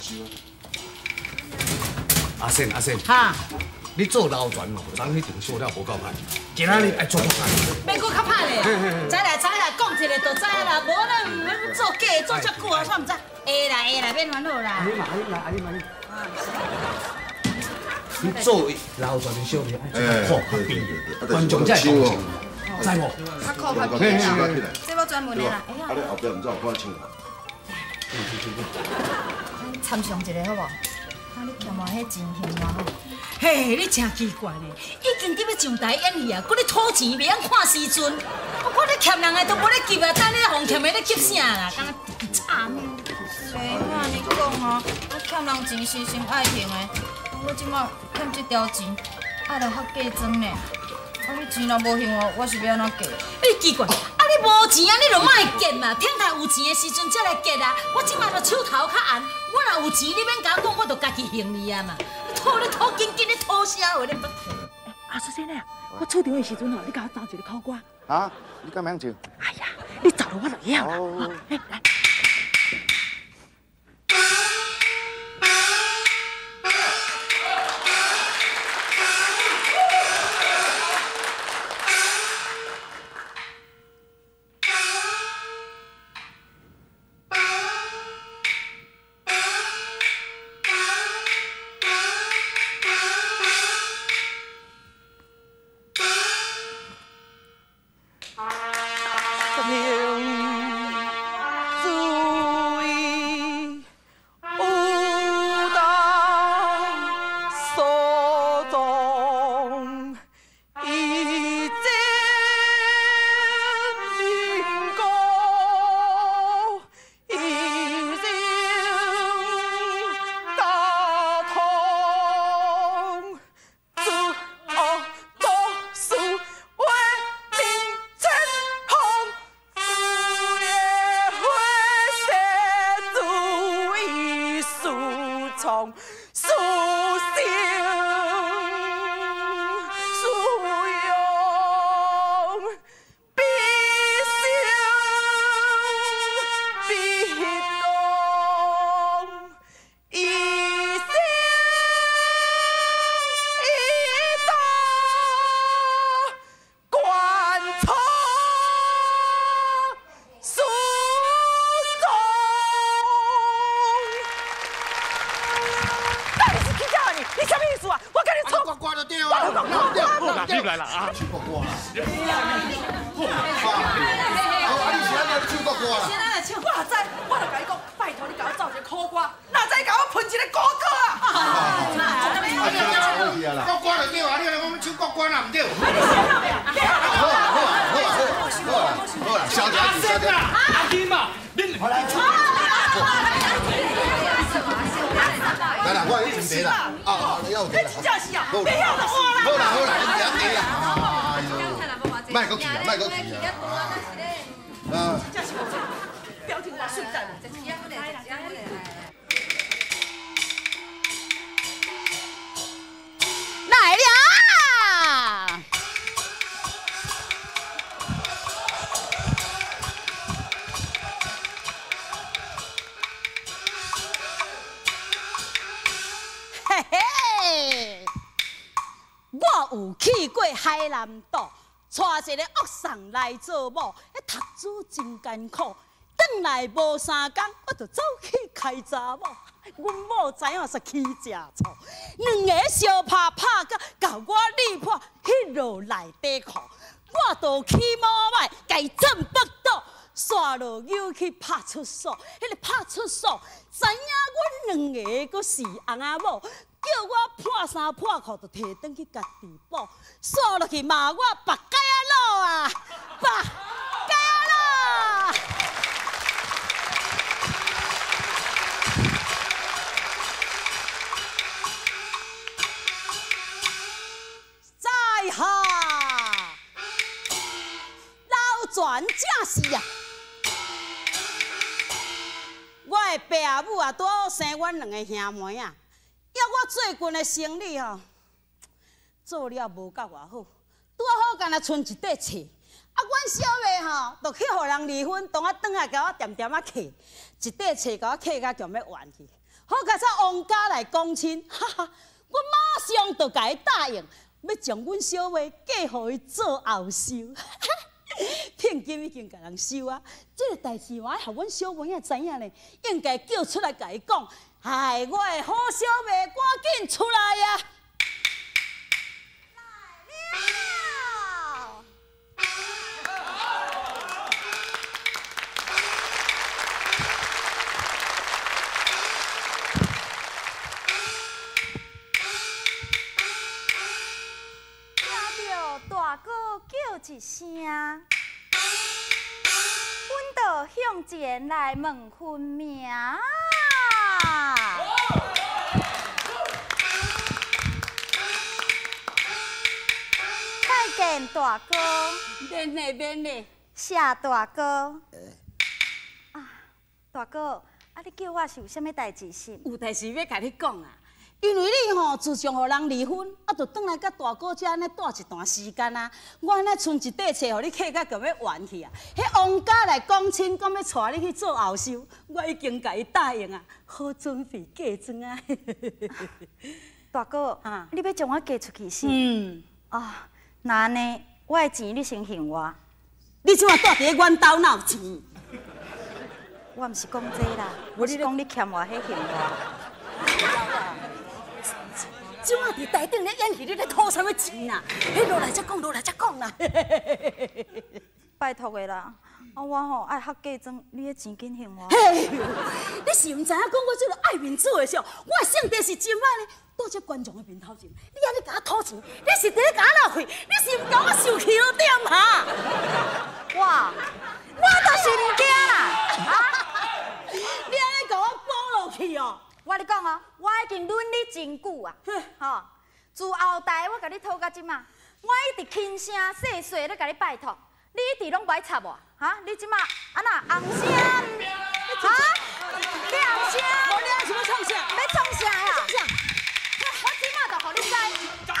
收啊。阿仙阿仙，哈，你做老船哦，昨彼场做了无够歹，今仔日爱做较歹。免阁较歹咧，知啦知啦，讲一个就知啦，无咱毋免做假的做遮久啊，我毋知。会啦会啦，免烦恼啦。阿你嘛，阿你嘛，阿你嘛，你做老船的小妹爱做较苦较变，观众才会同情，知无？较苦较变啦，这无专门的啦。啊，你后壁毋知有看唱无？参详一下好无？啊，你欠我彼钱还我吼。嘿，你真奇怪呢，已经伫欲上台演戏啊，阁咧讨钱，袂晓看时阵。我看你欠人的都无咧急啊，等你予欠的咧急啥啦？敢若惨。袂按呢讲啊，我欠人钱是心爱还的，我这摆欠这条钱，爱来较假装呢。啊，你钱若无还我，我是欲按怎过？你奇怪，啊你无钱啊，你就莫结嘛，等待有钱的时阵才来结啊。我这摆就手头较红，我若有钱，你免共我讲，我就家己还你啊嘛。你讨你讨紧紧，你讨啥话？你毋捌？阿叔先生，我出场的时阵吼，你共我奏一个苦歌。啊，你敢会晓唱？哎呀，你奏落我就会晓啦。来。海南岛，娶一个恶送来做某，彼读书真艰苦，转来无三工，我就走去开查某。阮某知影说起食醋，两个相拍拍甲，共我力破彼落内底裤，我就起毛歹，共伊转腹肚，煞落扭去拍出所，彼个拍出所，知影阮两个阁是翁仔某。叫我破衫破裤，就提转去家己补，煞落去骂我白鸡仔佬啊，白鸡仔佬！在下老船正是啊，我的爸母啊，拄好生阮两个兄妹啊。要我最近的生理吼，做了无够偌好，拄好干焦賰一块册。啊，阮小妹吼，就去予人离婚，当啊转来共我恬恬仔契，一块册共我契甲强欲完去。好佳哉王家来讲亲，哈哈，我马上就共伊答应，欲将阮小妹嫁予伊做后嗣。聘金已经共人收啊，这个代志我爱予阮小妹仔知影呢，应该叫出来共伊讲。哎，我的好小妹，赶紧出来啊！来了。听到大哥叫一声，阮就向前来问分明。拜见大哥，免礼免礼，谢大哥。啊，大哥，啊，你叫我是有啥物代志是？有代志欲共你讲啊。因为你吼，自从予人离婚，啊，就转来佮大哥遮按呢蹛一段时间啊。我按呢賰一块册，予你客甲共欲还去啊。彼王家来讲亲，讲欲娶你去做后嗣，我已经共伊答应啊，好准备嫁妆啊。大哥，你欲将我嫁出去是？嗯。啊，那按呢，我的钱你先还我。你这马蹛伫咧阮兜哪有钱？我毋是讲这啦，我是讲你欠我彼还我。这马伫台顶咧演戏，你咧讨啥物钱啊？彼落来才讲，落来才讲啦。拜托的啦，啊我吼爱学嫁妆，你彼钱紧还我。嘿，你是毋知影讲我这个爱面子的时候，我的性格是真歹呢。倒这观众的面头前，你按呢共我讨钱，你是伫咧共我闹气，你是毋共我受气咯对嘛？我，我就是毋惊啦！啊，你按呢共我补落去哦？我跟你讲哦，我已经忍你真久啊，吼！自后台我共你讨到这马，我一直轻声细细咧共你拜托，你一直拢无爱插我，哈？你这马啊那红声，哈？你红声？无你是欲创啥？欲创啥呀？我这马就予你知。啊！